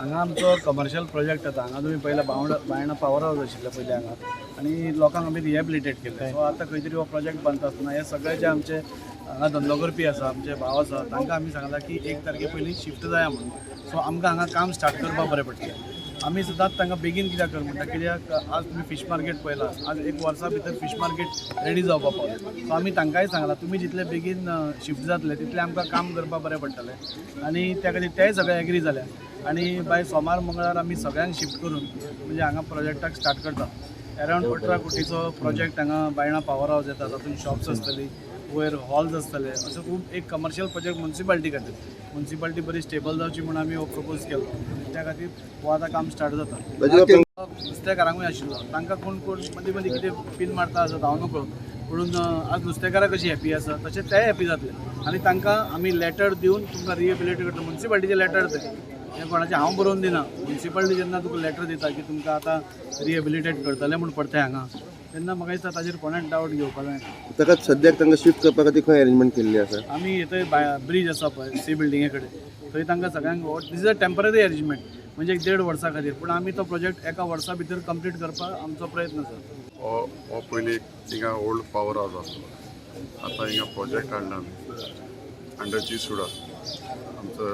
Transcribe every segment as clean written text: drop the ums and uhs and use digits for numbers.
हांगा आमचो commercial project आसा. हांगा तुमी पयलें बायणा पावर हावस आशिल्लें पयलीं हांगा आनी लोकांक आमी रिहेबिलिटेट केल्लें. सो आतां खंय तरी हो प्रोजेक्ट बांदता आसतना हे सगळे जे आमचे हांगा धंदो करपी आसा, आमचे भाव आसा, तांकां आमी सांगलां की 1 तारखे पयलीं शिफ्ट जाया म्हणून. सो आमकां हांगा काम स्टार्ट करपाक बरें पडटलें. आमी सदांच तांकां बेगीन कित्याक कर म्हणटा, कित्याक आज तुमी फीश मार्केट पळयला, आज एक वर्सा भितर फीश मार्केट रेडी जावपाक पावलें. सो आमी तांकांय सांगलां, तुमी जितले बेगीन शिफ्ट जातले तितलें आमकां काम करपाक बरें पडटलें आनी त्या खातीर तेय सगळे एग्री जाल्या. आनी बाय सोमार मंगळार आमी सगळ्यांक शिफ्ट करून म्हणजे हांगा प्रोजेक्टाक स्टार्ट करता. अरावंड 18 कोटीचो प्रोजेक्ट हांगा बायणा पावर हावस येता. तातूंत शॉप्स आसतली, वयर हॉल्स आसतले, असो खूब एक कमर्शियल प्रोजेक्ट मुन्सिपाल्टी खातीर. मुन्सिपाल्टी बरी स्टेबल जावची म्हणून आमी हो प्रपोज केलो. त्या खातीर हो आतां काम स्टार्ट जाता. नुस्तेकारांकूय आशिल्लो, तांकां कोण कोण मदीं मदीं कितें पीन मारता आसत, हांव नकळो. पुणून आज नुस्तेकारां कशीं हॅपी आसा तशें तेय हॅपी जातले आनी तांकां आमी लेटर दिवन तुमकां रिहेबिलिटेट करता. मुन्सिपाल्टीचें लेटर तें, हें कोणाचें हांव बरोवन दिना. मुन्सिपाल्टी जेन्ना तुका लेटर दिता की तुमकां आतां रिहेबिलिटेट करतले म्हूण परते हांगा, तेन्ना म्हाका दिसता ताजेर कोणाक डावट घेवपा जायना. ताका सद्याक तांकां शिफ्ट करपा खातीर खंय अरेंजमेंट केल्ली आसा? आमी थंय ब्रीज आसा पळय सी बिल्डिंगे कडेन, थंय तांकां सगळ्यांक. This is a temporary arrangement, म्हणजे एक देड वर्सा खातीर, पूण आमी तो प्रोजेक्ट एका वर्सा भितर कंप्लीट करपाक आमचो प्रयत्न आसा. हो हो पयलीं हिंगा ओल्ड पावर हावस आसलो. आतां हिंगा प्रोजेक्ट हाडला आमी अंडर जी सुडा. आमचो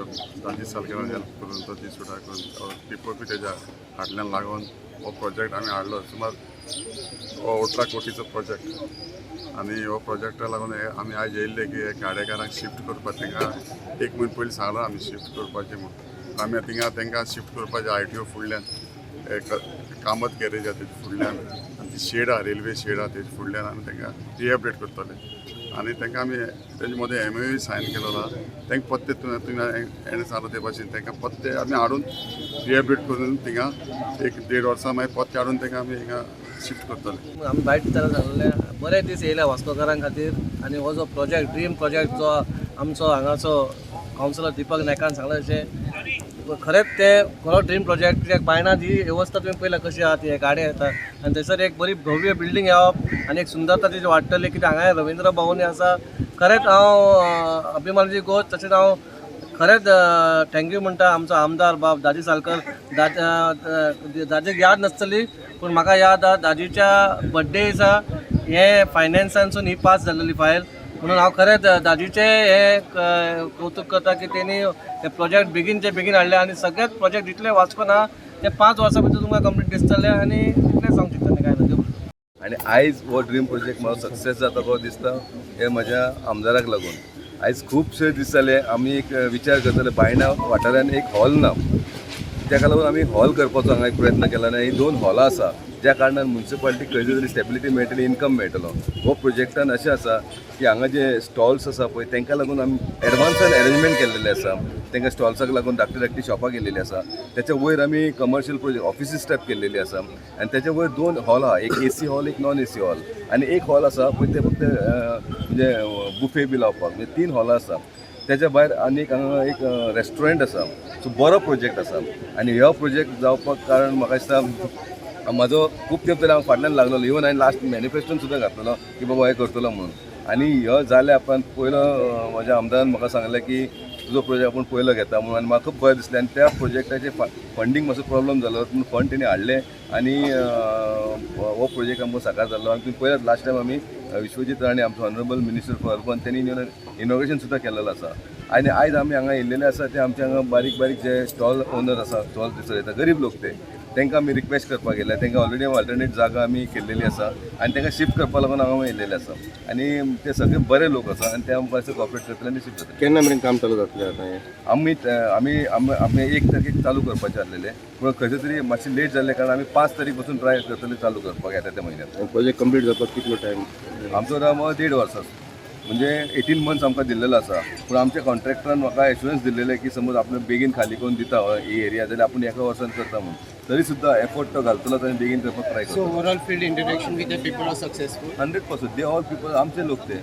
दादी सालकेरान हेल्प करून, तो जी सुडा करून, पी तेज्या फाटल्यान लागून हो प्रोजेक्ट आमी हाडलो. सुमार हो 18 कोटीचो प्रोजेक्ट आनी हो प्रोजेक्टा लागून हे आमी आयज येयल्ले की हे गाडेकारांक शिफ्ट करपाक. तांकां एक म्हयनो पयलीं सांगलां आमी शिफ्ट करपाचें म्हूण. आमी थिंगा तांकां शिफ्ट करपाचें आरटीओ फुडल्यान, एक कामत गॅरेज आहा तेजे फुडल्यान आनी ती शेड आहा, रेल्वे शेड आहा तेजे फुडल्यान आमी तांकां रिहेबिलिटेट करतले. आनी तांकां आमी तेजे मदें एमओयू सायन केलेलो आहा. तांकां पत्ते तुवें हेणें सांगलां ते भाशेन तांकां पत्ते आमी हाडून रिहेबिलिटेट करून थिंगा एक देड वर्सां मागीर पत्ते हाडून तांकां आमी हिंगा शिफ्ट करतले. आमी भायट ताका सांगलें, बरे दीस येयल्या वास्कोकारां खातीर. आनी हो जो प्रोजेक्ट, ड्रीम प्रोजेक्ट जो आमचो हांगाचो कावन्सिलर दीपक नायकान सांगलें तशें खरेंच तें खरो ड्रीम प्रोजेक्ट, कित्याक बायणा ही वेवस्था तुमी पळयला कशी आहा ती, गाडी येता आनी थंयसर एक बरी भव्य बिल्डींग येवप आनी एक सुंदरता तिची वाडटली, कित्याक हांगा रवींद्र भवन आसा. खरेंच हांव अभिमानाची गोश्ट. तशेंच हांव खरेंच thank you म्हणटा आमचो आमदार बाब दाजी सालकर. दाजीक याद नासतली पूण म्हाका याद आहा, दाजीच्या बड्डे दिसा हे फायनान्सानसून ही पास जाल्लेली फायल. म्हणून हांव खरेंच दाजीचें हे कौतूक करता की तेणी हे प्रोजेक्ट बेगीनचे बेगीन हाडले आनी सगळेच प्रोजेक्ट जितले वास्कोन आहा ते 5 वर्सां भितर तुमकां कंप्लीट दिसतले. आनी तितलें सांगूंक चिंतता, कांय ना. आनी आयज हो ड्रीम प्रोजेक्ट म्हाका सक्सेस जाता कसो दिसता हे म्हज्या आमदाराक लागून. आयज खुबशे दीस जाले आमी एक विचार करताले, बायणा वाठारान एक हॉल ना. ताका लागून आमी हॉल करपाचो हांगा एक प्रयत्न केला आनी ही दोन हॉलां आसा, ज्या कारणान मुन्सिपालिटी खंय तरी स्टेबिलिटी मेळटली, इन्कम मेळटलो. हो प्रोजेक्टान अशें आसा की हांगा जे स्टॉल्स आसा पळय, तांकां लागून आमी एडवान्सान अरेंजमेंट केल्लेले आसा. तांकां स्टॉल्साक लागून धाकटी धाकटी शॉपां केलेली आसा. त्याच्या वयर आमी कमर्शियल प्रोजेक्ट ऑफिसीस टायप केल्लेली आसा आनी त्याच्या वयर दोन हॉल आहा, एक एसी हॉल, एक नॉन एसी हॉल आनी एक हॉल आसा पळय ते फक्त म्हणजे बुफे बी लावपाक. म्हणजे तीन हॉलां आसा. त्याच्या भायर आनी एक हांगा एक रेस्टॉरंट आसा. सो बरो प्रोजेक्ट आसा आनी हो प्रोजेक्ट जावपाक कारण म्हाका दिसता म्हाजो खूब तेंप तरी हांव फाटल्यान लागलेलो. इवन हांवें लास्ट मॅनिफेस्टोन सुद्दां घातलेलो की बाबा हें करतलो म्हणून. आनी हो जाल्या उपरांत पयलो म्हज्या आमदारान म्हाका सांगलें की तुजो प्रोजेक्ट आपूण पयलो घेता म्हणून आनी म्हाका खूब बरें दिसलें. आनी त्या प्रोजेक्टाचे फंडींग मातसो प्रॉब्लम जालो पूण फंड तेणी हाडले आनी हो प्रोजेक्ट आमकां साकार जाल्लो. आनी तुमी पळयलात, लास्ट टायम आमी विश्वजीत राणे, आमचो ऑनरेबल मिनिस्टर फॉर अर्बन, तेणी इनॉग्रेशन सुद्दां केल्लेलो आसा. आनी आयज आमी हांगा येयल्लेले आसा ते आमचे हांगा बारीक बारीक जे स्टॉल ओनर आसा, स्टॉल ते चलयता, गरीब लोक ते, तांकां आमी रिक्वेस्ट करपाक गेले. तांकां ऑलरेडी ऑल्टरनेट जागा आमी केल्लेली आसा आनी तांकां शिफ्ट करपा लागून हांगा येयल्लेले आसा. आनी ते सगळे बरे लोक आसा आनी ते आमकां अशें कॉपरेट करतले आनी शिफ्ट जातले. केन्ना मेरेन काम चालू जातलें आतां हें? आमी आमी आमी आमी 1 तारखेक चालू करपाचें आसलेलें पूण खंयचे तरी मातशें लेट जाल्लें कारण आमी 5 तारीख पासून ट्राय करतले चालू करपाक येता त्या म्हयन्यात. प्रोजेक्ट कंप्लीट जावपाक कितलो टायम? आमचो राम देड वर्सां, म्हणजे 18 मंथ्स आमकां दिल्लेलो आसा. पूण आमच्या कॉन्ट्रॅक्टरान म्हाका एश्युरन्स दिल्लेले की समज आपण बेगीन खाली करून दिता ही एरिया जाल्यार आपूण एका वर्सान करता म्हणून. तरी सुद्दां एफर्ट तो घालतलो आनी बेगीन करपाक ट्राय So करता. overall field interaction with the people was successful. 100%. They all people आमचे लोक ते.